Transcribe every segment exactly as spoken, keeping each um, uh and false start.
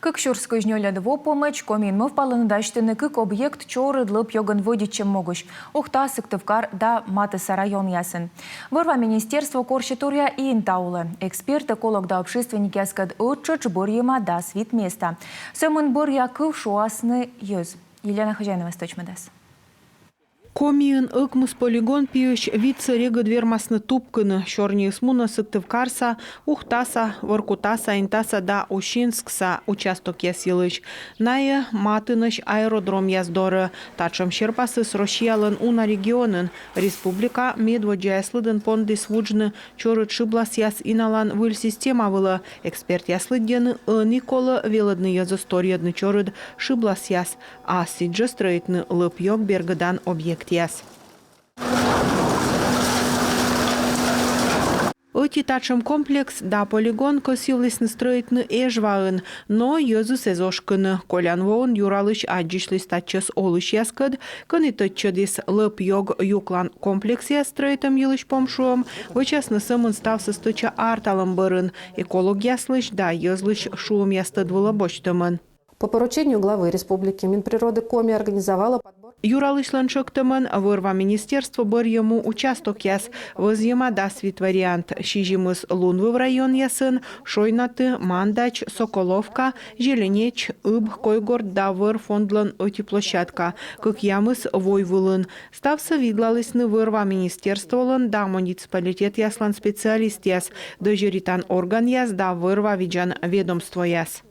Кык сюрс кызь нёльӧд во помӧдз Комиын мӧвпалӧны дасьтыны кык объект чорыд лӧп ёгӧн вӧдитчӧм могысь: Ухта, Сыктывкар да Матысса районъясын. Вӧр-ва министерство корсьӧ торъя ин та улӧ. Эксперт, эколог да общественникъяскӧд ӧттшӧтш бӧрйӧма дас вит места. Сӧмын бӧръя кыв шуасны йӧз. Елена Хозяинова стӧчмӧдас. Комиын ӧкмыс полигон пиысь витсӧ регыд вермасны тупкыны. Сёрниыс мунӧ Сыктывкарса, Ухтаса, Воркутаса, Интаса да Усинскса участокъяс йылысь. Найӧ матынӧсь аэродромъяс дорӧ. Татшӧм серпасыс Россиялӧн уна регионын. Республика медводдзаяс лыдын пондіс вуджны чорыд шыбласъяс иналан выль система вылӧ. Экспертъяс лыддьӧны, ӧні колӧ велӧдны йӧзӧс торйӧдны чорыд шыбласъяс, а сідзжӧ стрӧитны лӧп ёг бергӧдан объектъяс. Ӧти татшӧм комплекс да полигон кӧсйывлісны стрӧитны Эжваын, но йӧзыс эз ошкыны. Колян воын Юралысь аддзысьліс татчӧс олысьяскӧд, кӧні тӧдчӧдіс лӧп ёг юклан комплексъяс стрӧитӧм йылысь помшуӧм, вӧчасны сӧмын ставсӧ стӧча арталӧм бӧрын, экологъяслысь да йӧзлысь шуӧмъяс тӧд вылӧ босьтӧмӧн. По поручению главы Республики Минприроды Коми организовала подбор. Юралысьлӧн тшӧктӧмӧн вӧр-ва министерство бӧрйӧ му участокъяс, вӧзйӧма дас вит вариант. Сизимыс Лунвыв районъясын: Шойнаты, Мандач, Соколовка, Зеленеч, Ыб, Койгорт да Вӧр фондлӧн ӧти площадка, кӧкъямыс Войвылын. Ставсӧ видлалісны вӧр-ва министерстволӧн да муниципалитетъяслӧн специалистъяс, дӧзьӧритан органъяс да вӧр-ва видзан ведомствояс.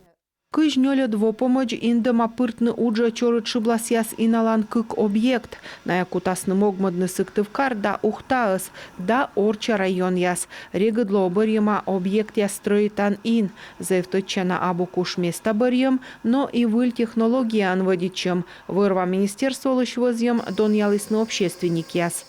Кызь нёльӧд во помӧдз индӧма пыртны уджӧ чорыд шыбласъяс иналан кык объект. Найӧ кутасны могмӧдны Сыктывкар да Ухтаӧс да орчча районъяс. Регыд лоӧ бӧрйӧма объектъяс стрӧитан ин. Зэв тӧдчана абу куш места бӧрйӧм, но и выль технологияӧн вӧдитчӧм. Вӧр-ва министерстволысь вӧзйӧм донъялісны общественникъяс.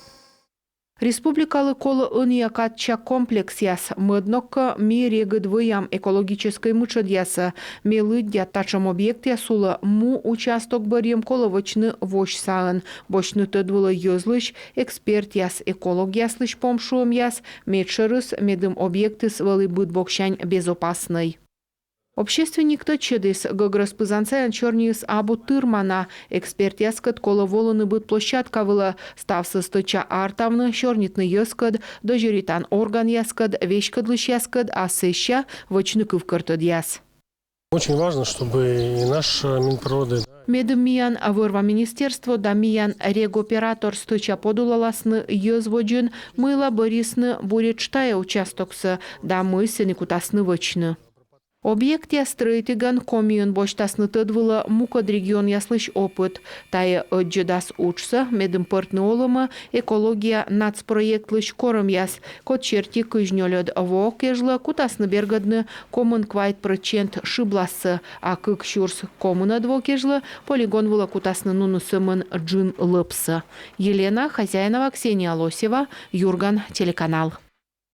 Республикалы колӧ ӧнія кадся комплексъяс. Мӧд ног кӧ, ми регыд вӧям экологическӧй мытшӧдъясӧ. Ме лыддя, татшӧм объектъяс улӧ му участок бӧрйӧм колӧ вӧчны восьсаӧн, босьтны тӧд вылӧ йӧзлысь, экспертъяс, экологъяслысь помшуӧмъяс, медшӧрыс, медым объектыс вӧлі быд боксянь безопаснӧй. Общественник тӧдчӧдіс, гӧгрӧс пызан сайын сёрниыс абу тырмана. Экспертъяскӧд колӧ волыны быд площадка вылӧ, ставсӧ стӧча артавны, сёрнитны йӧзкӧд, дӧзьӧритан органъяскӧд, веськӧдлысьяскӧд, а сэсся вӧчны кывкӧртӧдъяс. Очень важно, чтобы и наш, э, Минприроды, да. Медым миян вӧр-ва министерство да миян регоператор стӧча подулаласны йӧз водзын, мыйла бӧрйисны буретш тайӧ участоксӧ да мый сэні кутасны вӧчны. Объектъяс стрӧитігӧн Комиын босьтасны тӧд вылӧ мукӧд регионъяслысь опыт. Тайӧ ӧддзӧдас уджсӧ, медым пӧртны олӧмӧ экология нацпроектлысь корӧмъяс, код серти кызь нёльӧд во кежлӧ кутасны бергӧдны комын квайт прӧчент шыблассӧ, а кык сюрс комынӧд во кежлӧ полигон вылӧ кутасны нуны сӧмын джын лӧпсӧ. Елена Хозяинова, Ксения Лосева, «Юрган» телеканал.